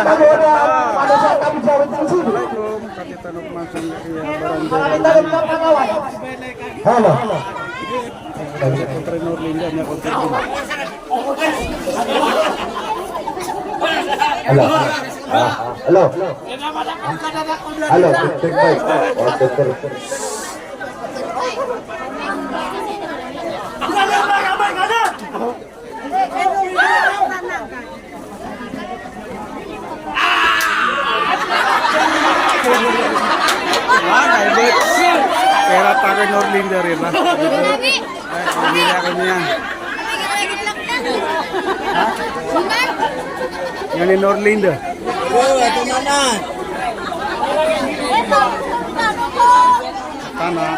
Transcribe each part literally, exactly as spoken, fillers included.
Assalamualaikum, kapitano ko man sangkaya barangay. Halo. Halo. Ah, halo. Halo, check, check, mic. Oh, check, check. Ah, kay bet. Pera pa kay Norlinda rin, ha? Ay, hindi ako niyan. Ha? Yan ni Norlinda. Oo, ito naman. Tama.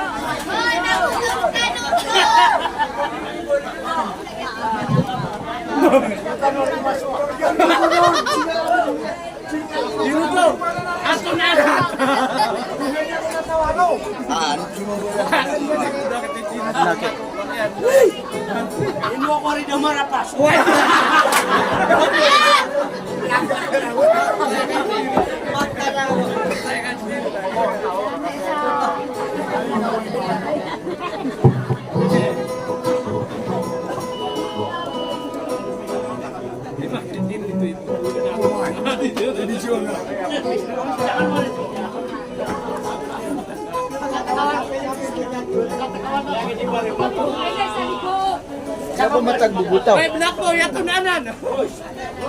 Siyapa matag bubutaw? Ay, Black Boy, ato na anan.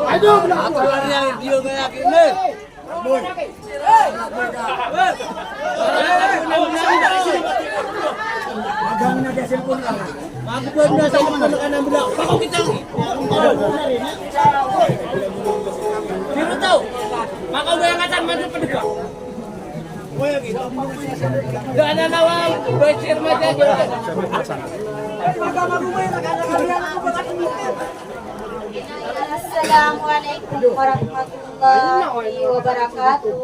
Ato na anan. Assalamualaikum warahmatullahi wabarakatuh.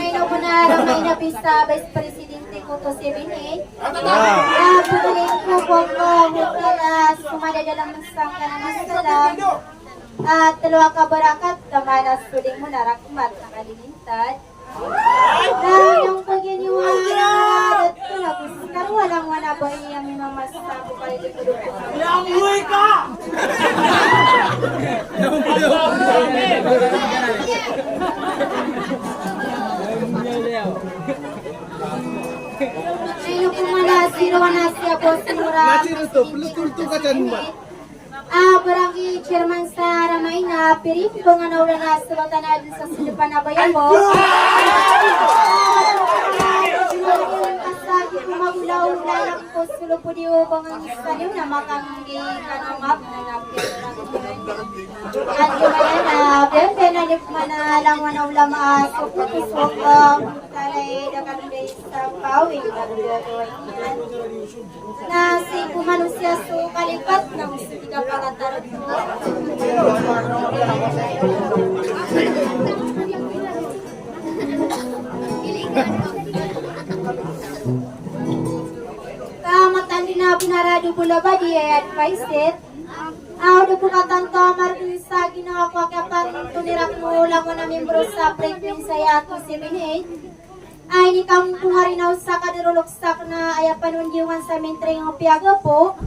Ino ko na ramay na bisa Vice Presidente ko to sebini. Ah, pagulin ko ko ko hotel, ah, sumada dalam sangkanan a salam. Ah, telo a kabarakat, tamanan so limo na rakhmat na kalilintad. Na ino ko giniwa na dato na ko sa karwa langowan a bai a mimamasa ko kay di ko do ko. Langoy ka! Ino ko man a siro na siya ko sinura. Nasiro to, pelutul to ka dyan, Mbak. Ah, barangay chairman sa Ramaina, piring pengen a olan a solotan a dun sa sedepan a bayan ko. Sa di ko magulaw na anak ko, solo po di o bangan sa niyo na makanggi ka na map na napi. At di ba yan, ah, bebe na di ko man a langowan a ulama, ah, so po, so po, taray, dakan di sa pawing, na di ko Na sii ko manosiya so kalipat na so tig a pangatarot ko. Ka matandi na binarado bo labadi a adviser. Aw, di bo katanto a margen sa ginawa ko a kiyapantonira ko langon a membro sa frequency a two seven eight. Ay, ini kang pungari na osa ka derolok sakna aya panondiyongan sa mintring o piyagapo.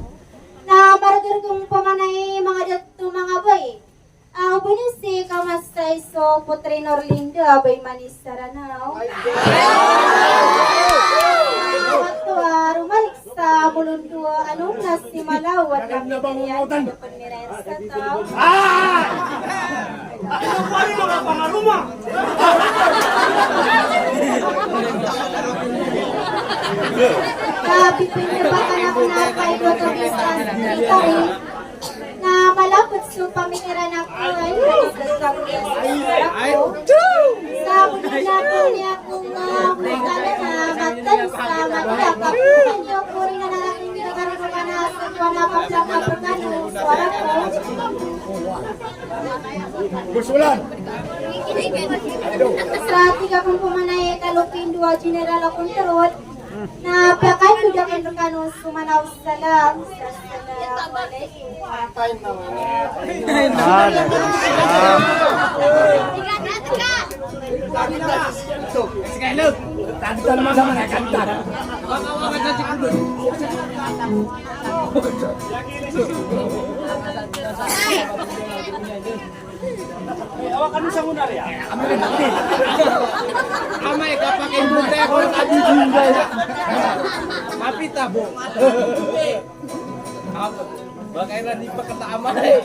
Na margergeng pamanay manga dato manga bai. Aw, benesi ka masay so Putri Norlinda a bai Manis Saranaw. Ato a romalik sa Molondo a nong na si Malaw a dami niyan. Pemirensa taw. Ah! Ano pa rin mga pangaruma? Kapipinda ba ka na kunakay ko to distance military? Na malapit so pamikiran ako, ay, sa pamikiran ako. Sa pamikiran ako niya kung, ah, kung ka na na, matan sa matiyak, kapipinda niyo ko rin na narating dito ka rin ka na sa Sa tig akn ko manay a kalokin dowa general akn tharoon na pakaitod akn rkano so manaw salam. Assalamu alaikum. Amay ka pakay mo tayo, kung sabi mo tayo. Mapita, bo. Baka ira di pa kata amay.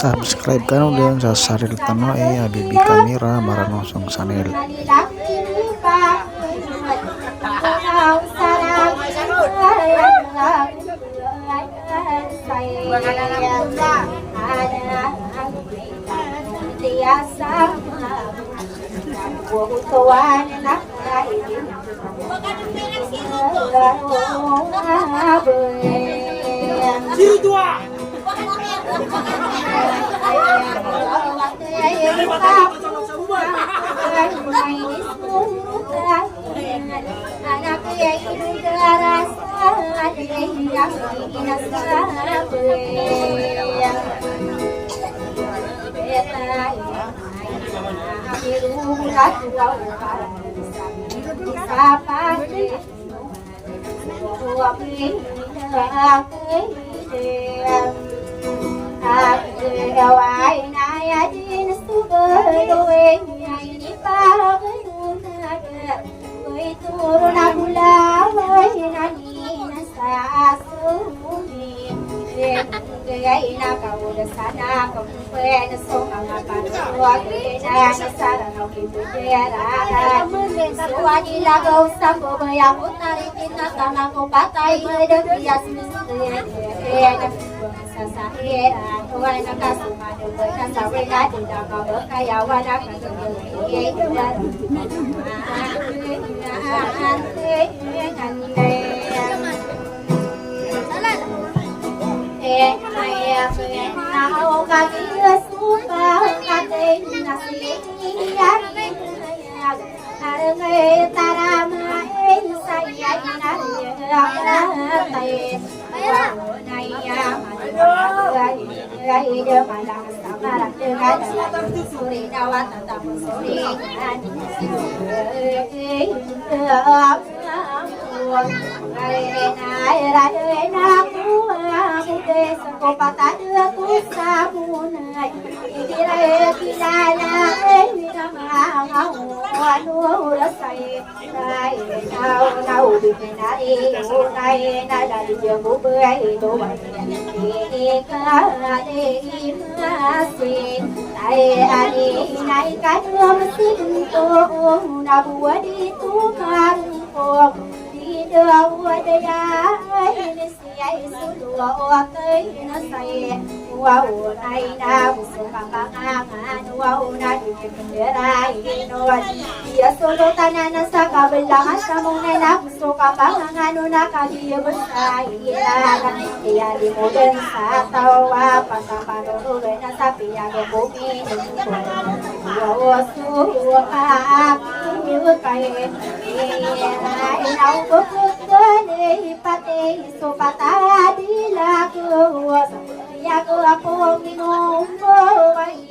Subscribe kano dn sa sarili tano i Habibi Camera Maranosong Channel.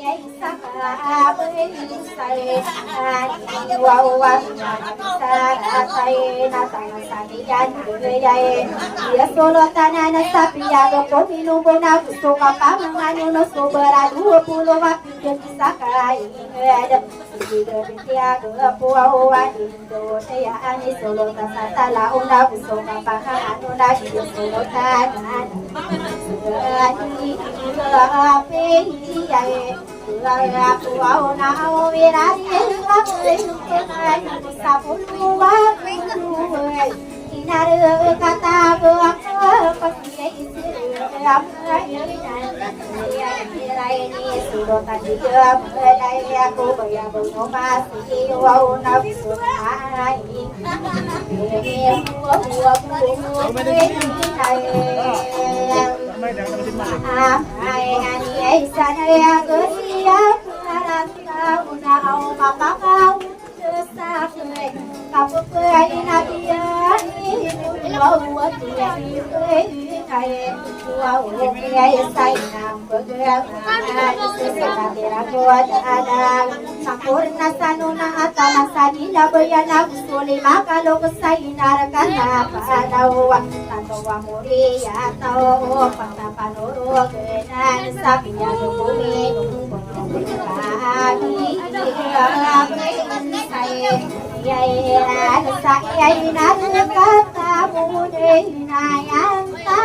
Isa ka abay, isa e, ani wawa, isa rata e, na tama sa di yan, iya e. Iya solotan a na sapiya, go paminobo na go so kapamangano, no so barado, polo a pindeg isa ka inged. Sige, bintiya go po wawa, indo saya ani solotan sa tala, ona go so kapamangano, na di solotan a na. Sige, ani, iya e. Sampurna sa nona a taman sa di na baya na go so lima ka loks a ina rka na panaw. Tanto a mori a taw o patapanorogan sa kiyalokomi. Kami, kami, sa iya, sa iya ina rka ta mo na ina yan ta.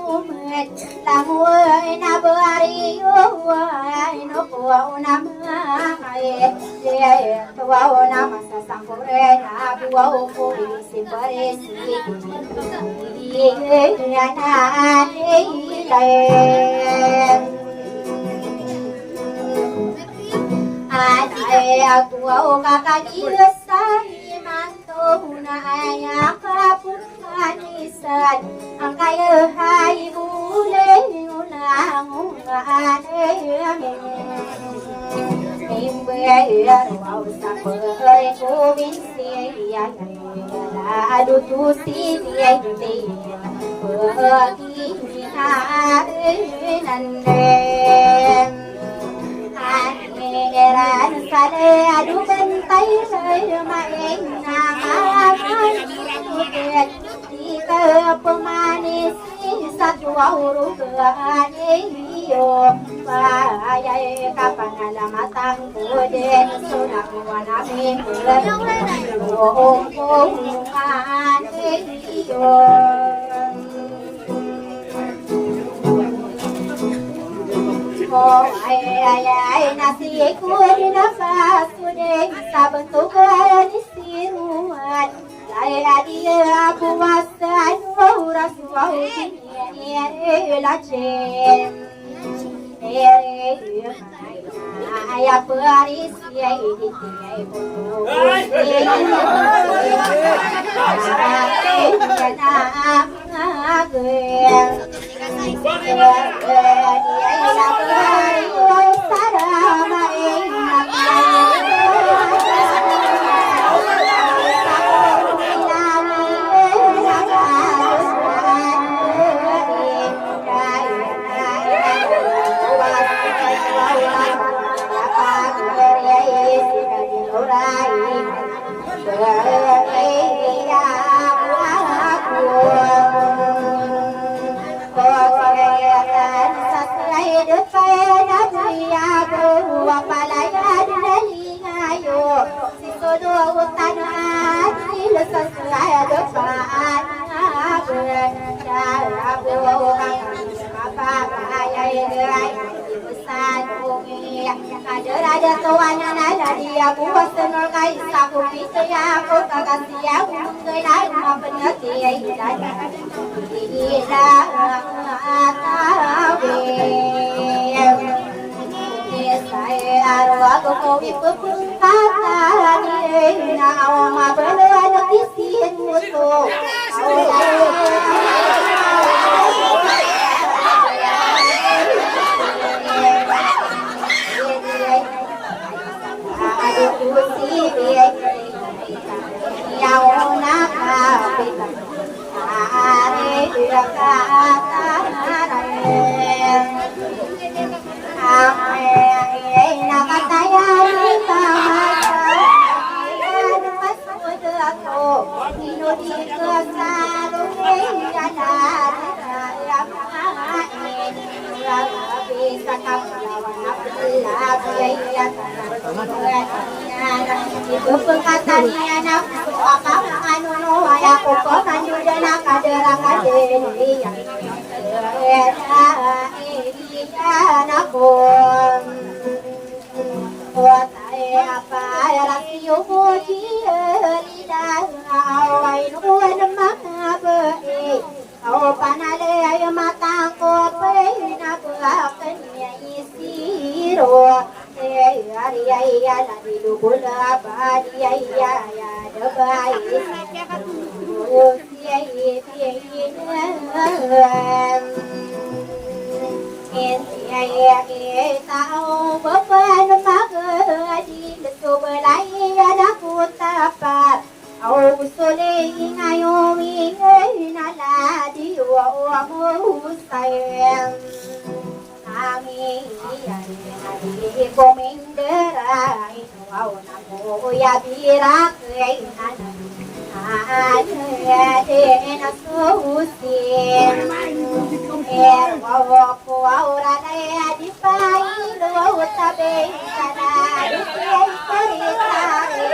Langoy na bariyo, ay, noko na mangay, di, tuwaw na masasangkore na buwaw ko, isimbare si, iya na ilay. Ay, ay, buwaw kakaliyo sa iman. Tona aya kapon kanisan, angkaya hay boleh ulang ulang amin. Imbayar waw sa probinsya, ado to si Biyay, pagkikinarin nandem. Aniran sa laya do bantay, laya main na makan. Di ka pemanis sa tuwa huruf aniyo. Bayay ka panalamatan ko din. Sona ko wanamin ko. Aniyo. O ay, ay, ay, na si Kuya na sa sude, sa bentukan isiruan. Ay, adi, abuwasan, oras, waw, ini, ini, lacem. Ini, ay, ay, paris, ay, ini, ay, Sa domiya, kadar a da tawanan a ladi a bowas tano kay sa ko pito ya ko kagasiya ko mengkena mapenati ay ladi. Ila atawi. Isay arwa ko ko ipepengkatan na awa mabelo anak isin muto. Aw panalay a matangkop ay na bulaken iya isiro. Ay, ay, ay, ay, na di lubul a badi, ay, ay, ay, da ba isiro. Ay, ay, ay, ay, ay, ay, tao ba ba na magadi, so balay a da ko tapat. Aw sole ingayo ingay na ladi wa amusay. Ami iya di komindera ino aw na mo ya birak ay na na ya de na susi. Eh, wa wa ko aw ra na ya di pa ino aw tabe na di ya ikori tare.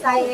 Ay,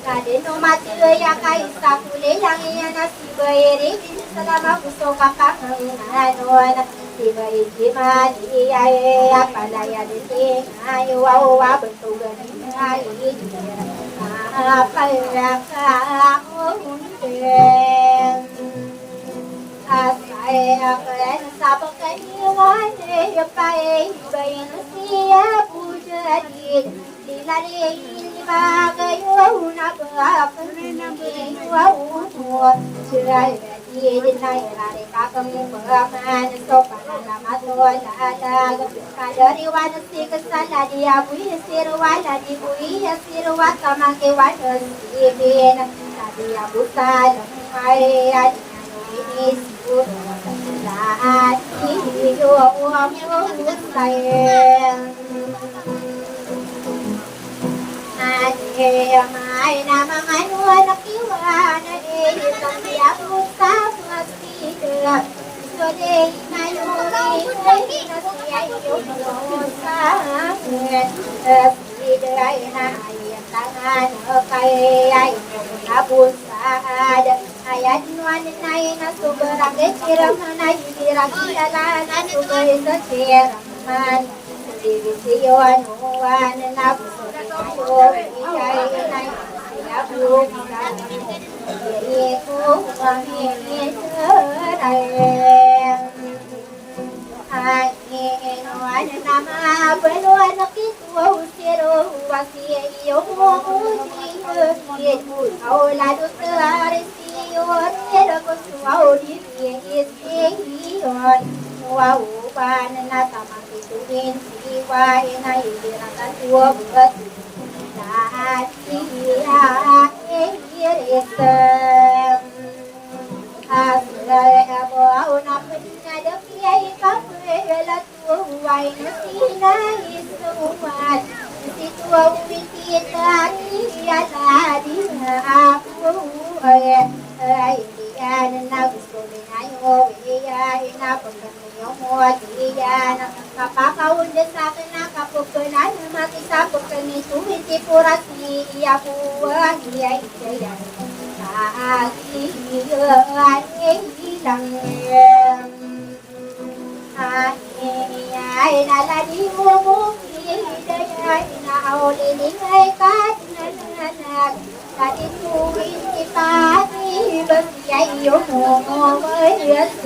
Kadino mati aya ka isa ko lilang iyan a si Bairi bin Salama ko so kapangamanon. Si Bairi mali aya palaya di tingayo a bantogan iyan a ipalaka. Asay aken sa pekeniwan e, paibayin siya ko jadi. Di lari ini magayo na ba peniyo mo. Jadi di na irari kakeng peman so panalamat o lalag. Kadariwan si kesala di abu isir wala di bu iya sir wata mangkiwan si bin. Tadi abu salam ay adi. Aya dn o anan a ina so barangay Sirama na inirak i lalan a so barangay Sirama. Division one na so ina so ina iko kami Israel. Ay, ino, ano na mabalo, ano kito, siro, wasi, iyo, mo, uji, uji, aw, lalo, tari, siyo, rero, ko, suwaw, di, di, is, di, iyon, waw, ban, na, tama, kito, in, siwa, ina, ibiratan, tuwa, buwat, lati, iya, iris, Asal abo aw na pnadakiyay kapwelatuway na sinay sumat. Sitwaw wititari aladi na apo ay, ay, iyan na gusto binayo, iya, ina pagkakay Omod iyan a kapakaonda sa kena kapopenan a makisapek kami to iti porasi iya buwan iya idayan. Kaagi iyan ilang. Ay, ay, na ladi mo mo idayan na awlilingay ka dinanan. Kadito iti pati bagi ay yomo mo mayas.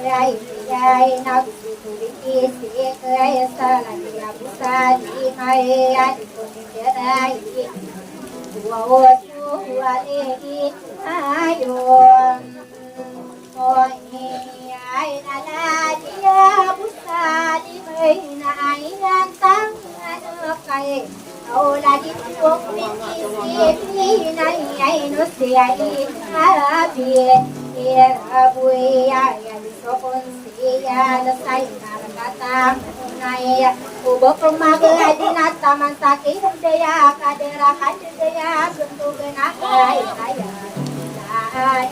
Ay, ay, na gusto ko iti sik ay sa lagi abusa di may adi ko ni deray. Wawas mo wali ayon. Oy, ay, na lagi abusa di may na ayan tang ano kay. Aw lagi ko kwinti si Pinay ay no si Alin Abi. Ira buya ya di so kon siya da sa ina kata kunay. Ubo ko maga di na taman sa ki daya kadara kan daya gunto gana ay ay. Ay.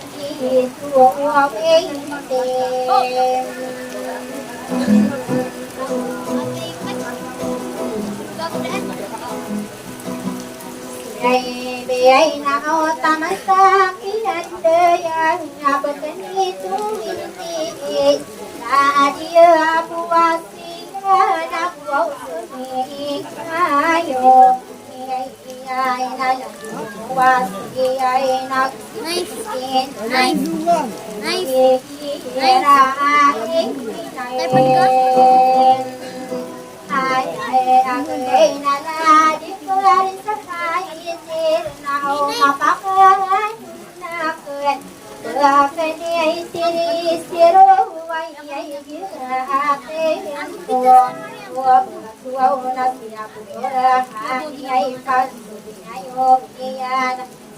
Biyay na o taman sa kiyan daya na beken ito inti. Na adiya buwasi na buwaw suni ayo. Nice. Nice. Nice. Type-an ka? Nice.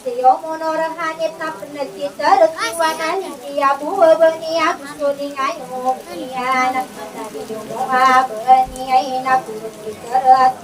Siyo mo no rahanit na pnagtitarot iwanan iya bo bani ako so lingayo iyan. Tadi mo a bani ay na pnagtitarot.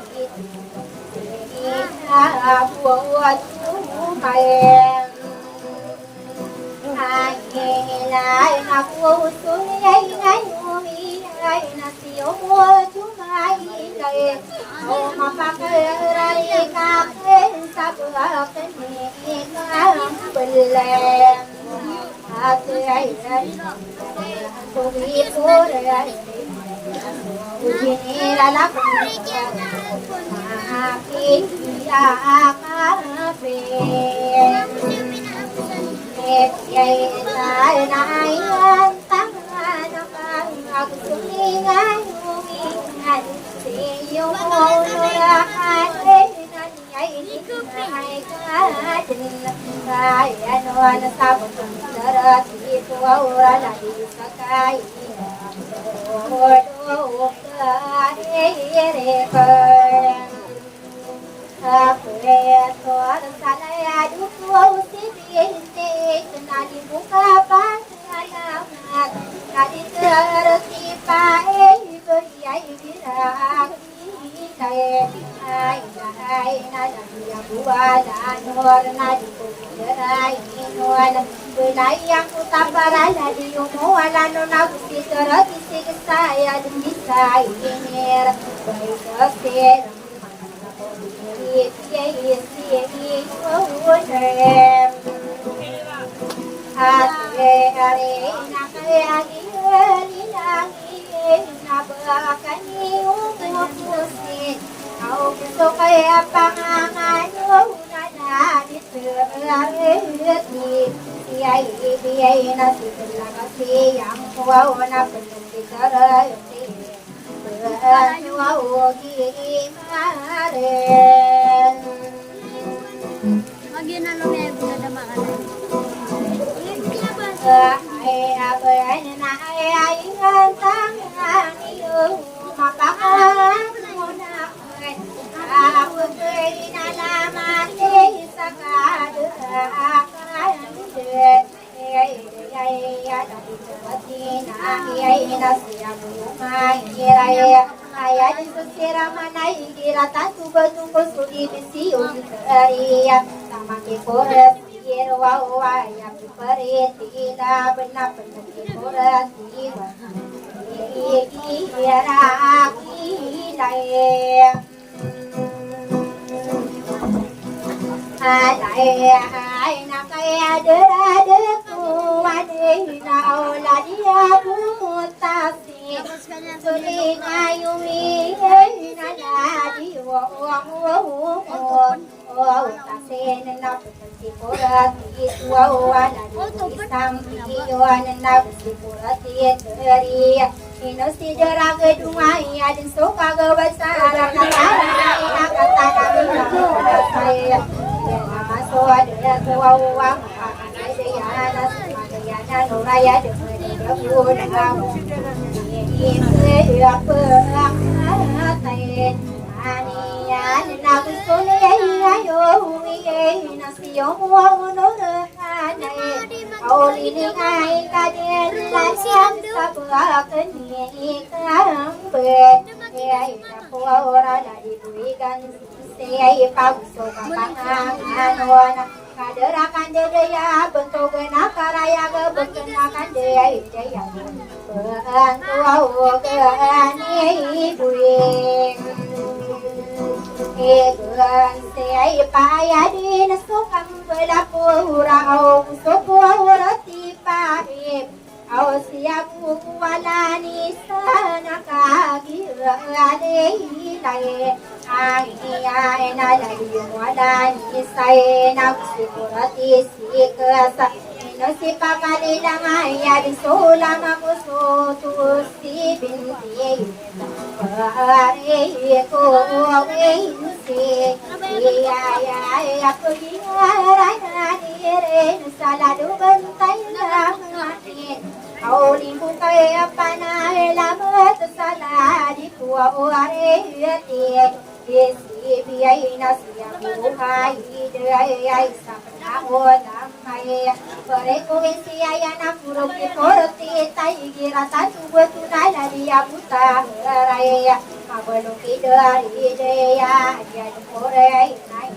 Sibiyai na siya buhay, dayay sa panaw damay. Pare ko isi aya na puro kitorti, tay girata tubo tunala di abuta ray. Mabalo ki dari daya, aya di pore inay.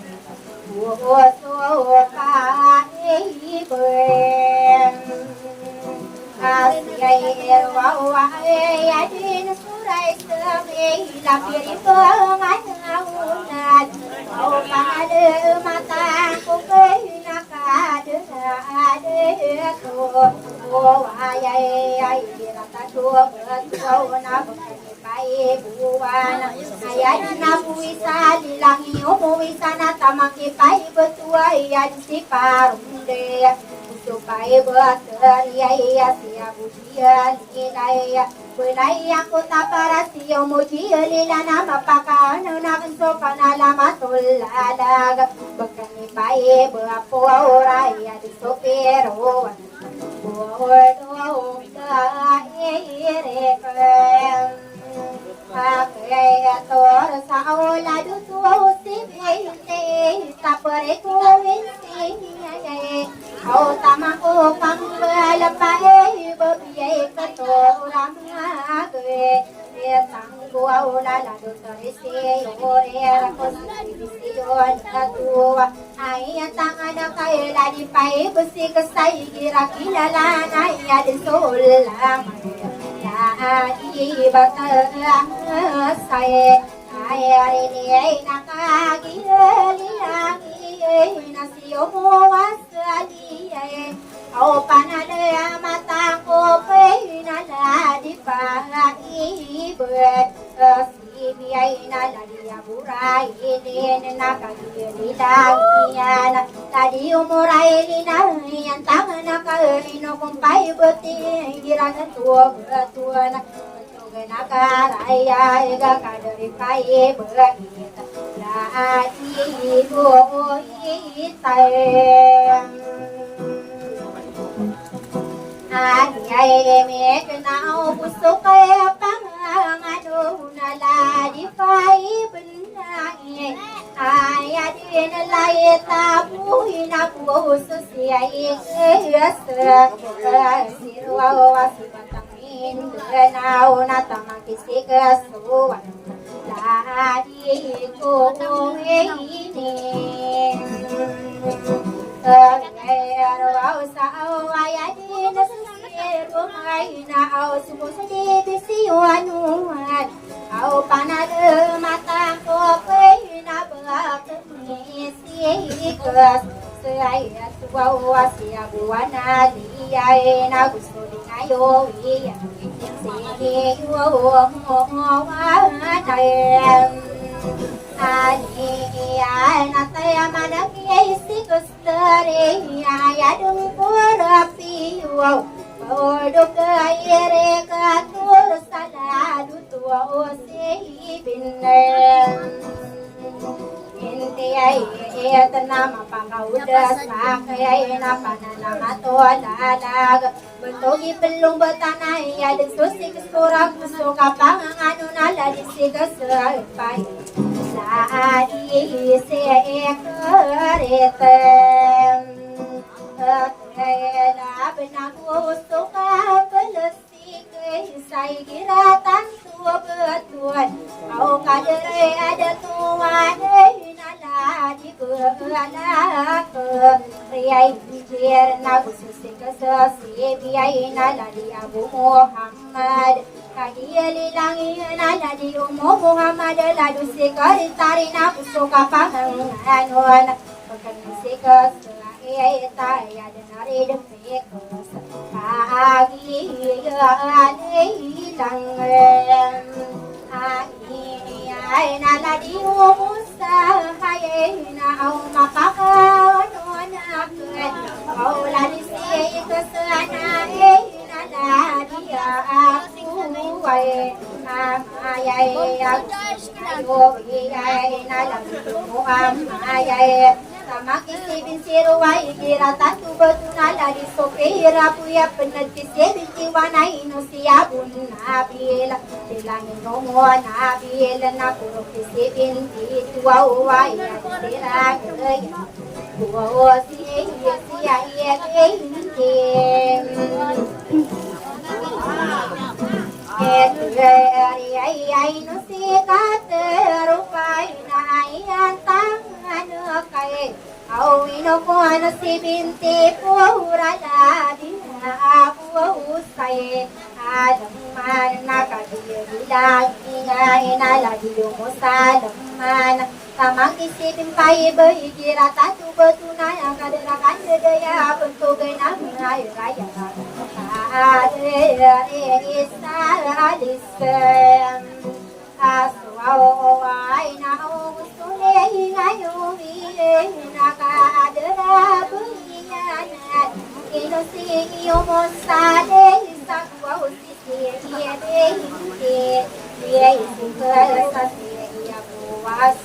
Buso pa iben. Asiyay erwawa ay adin suray samay lapiri pangan awnan. Aw pangan matan ko kay nakadadad ko. Wayay ay dirata do betuwa na bekani paibuwan. Aya di na buwisa lilangi o buwisa na taman ki paibet wayay di si parunde. Uso paibet riyay siya budiya lilay. Belay ako ta para siya mudiya lila na mapakanan aken so panalamat o lalag. Bekani paibet po raya di so piruwan. Bodo ka irek. Akay ator sa olad oto si Binti, tapere ko Binti. Aw taman ko pangbalapay, babiyay ka to ramag. Etang ko aw lala do tarisi, ore rako si Binti yon katuwa. Ay, a tangan a kaila di paibesik sa igira kilala na iya di solang. Na di batang sa e. Ay, ari di ay nakagilali lagi na siyo mo wasali ay. Aw panala matang ko pe na la di paibet. Sibiyai na ladi a borai den na kagililai iyan. Ladi o morai den a iyan tangan a kaino kompay beti iran tuwa batuwa na. Tuwa na karaya iga kadari pay beti. Ladi o itai. Aya i mek na o busok a pangangano na ladi pay benai. Aya di na lay tabu ina buso siya i kiyas. Sirwa wa si batang in na o na tamang kisikas. Ladi ko ini. Kaya raw sa awaya di na sisir ko may na aw sumusudi di si wanuan. Aw panada matang ko pay na bakit ni sikas. Saya tuwa wa siya buwan na di ay na gusto di ngayo iya. Siniyo mo wanay. Ani iyan a taya manang iyay si kustari aya dong pura piyo. Odo ka ire ka tur saladu tuwa o si binen. Inti ay iyat na mapakaudas pakay na pananamatodalag. Betogi pelong betanaya den so sikes ko rago so kapangangano na ladi sikes pay. Ladi sekereten. Kena benago so kapelesik. Say giratan so betuan. Aw kadere ada tuan na ladi belak. Riyay jir na gusto Sikes sibiyai na ladi Abu Muhammad. Kagiya lilangi na ladi Umu Muhammad, ladu sekretari na ko so kapanganon. Pagkani sikes aya taya den a ridem sikes. Kagiya lilangi. Ay na ladi Umu Sahay na aw mapakaon aken. Aw ladi sikes na ay na ladi aku ay. Amayay aku ayo iyay na ladi Umu Amayay. Taman ki sibin siro a igira tanto ba tona ladi so pira poya pened ki sibin tiwan a ino siya bo na bila. Bilang ino mo na bila na poro ki sibin ti tuwa uwa iya sira kaya. Uwa uwa siya iya siya iya kaya. Ito iya iya ino si katerupay na ayan tangan kaya. Aw ino ko ano si binti pura ladi na ako usay. Adam man na kagiya bilang iya ina ladi mo salam man. Taman ki sibin pay ba igira tanto ba tona iya kadarakan daya bento gana maya raya. Adere isa alis. Aswaw ay na o gusto ni ngayon nakaadara buliyanan. Ino si iyo mo sa de sa kwaw si si iya de hindi. Iya isi sa si iya buwas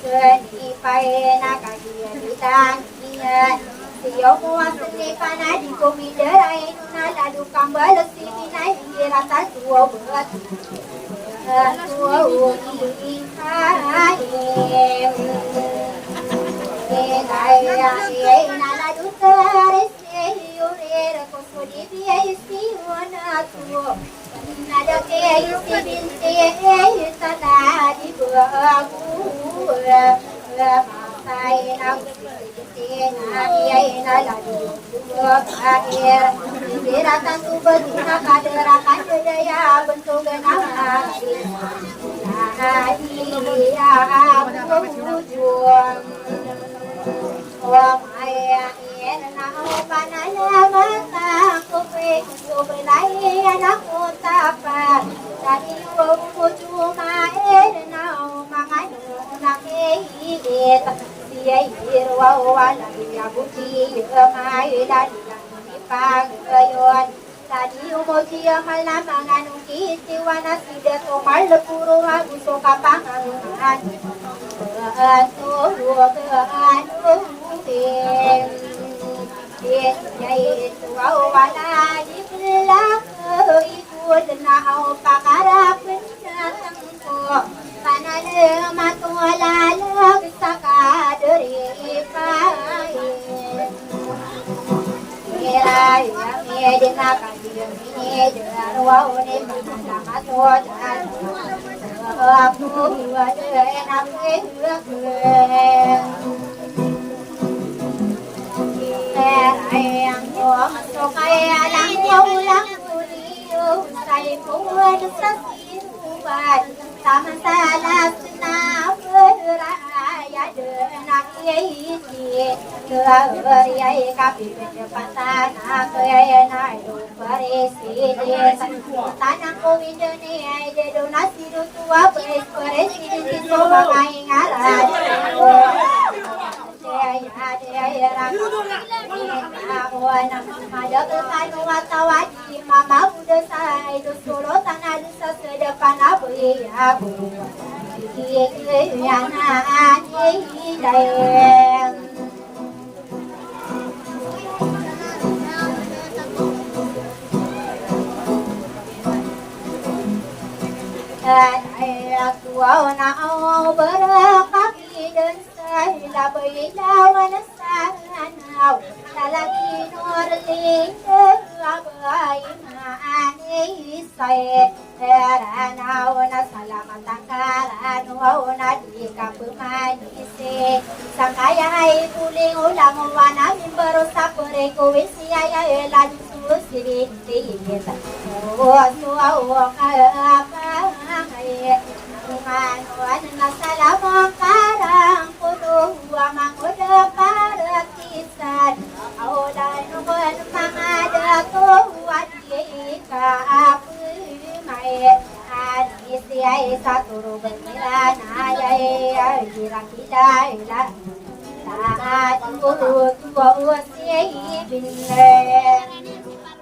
ni pay na kagiya bitan. Iya, siyo mo a seni panadi ko midara ino na lado kambal si binay igira tanto o bat. Tanto o ihaim. Inaya, ina lado taris, iyo rira ko so di biya isi o na to. Na da ke isi binti, eh, tala di bago. Masay na Siyay irwaw a lagi a boti a mailalilan i pagayon. Ladi o moti a mal na manganong kitiwan a sida to mal poro ago so kapangangan. Anto ganong pen. Siyay irwaw a lagi belak ikod na aw pakarapen. Panalem a tolalag sa kaderipain. Iray a miyadin a kadiyam ini darwaw ni panalem a tolalag. Apo wadin a kiyakwen. Iray a miyadin a kiyakwen. Sa masalas na beraya dena kiyaiti. Kaya beriya ikapi pete patana kaya na ido presiden. Tanang ko Indonesia ido na sido tua pres-, presiden di so mga ingalan. Ay, ay, ako na ang baraka. Sa ilabay lawan sa ranaw, lalaki norling, abay maani say. Ranaw na salamat ang karanaw na di ka pumanisi. Sangkaya ay puling ulam wana mimbaro sa purikuwisi ay ay lalususi. Tingit o suwaw ka amay. Umano an na salam a karangkoto a mangoda para kisan. Awlan ko an mangada to a di ka apemay. Ani siyay sa toro bengila na yay ay irakila ila. Taat ko tuwa o siyay binle.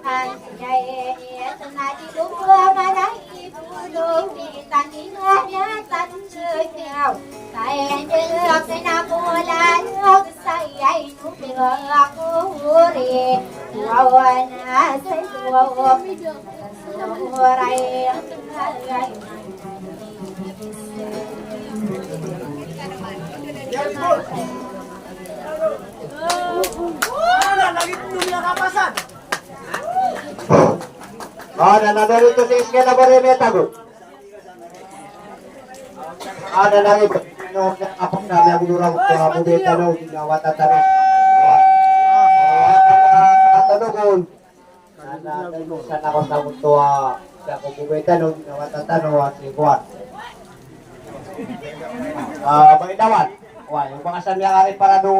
An siyay et na di lupa mana ibu. Ana, na dari to six ka na ba rin may tago. Ana, na dari to. Ano, kapag na may agulo raw, kung amo beta na, hindi na wata taro. Katadogon. Sana, sana ko sa muto, ah, sa ko bubeta no, ginawa tata no, ah, si Juan. Ah, Bainawan. Wa, yung mga sa niya kari para do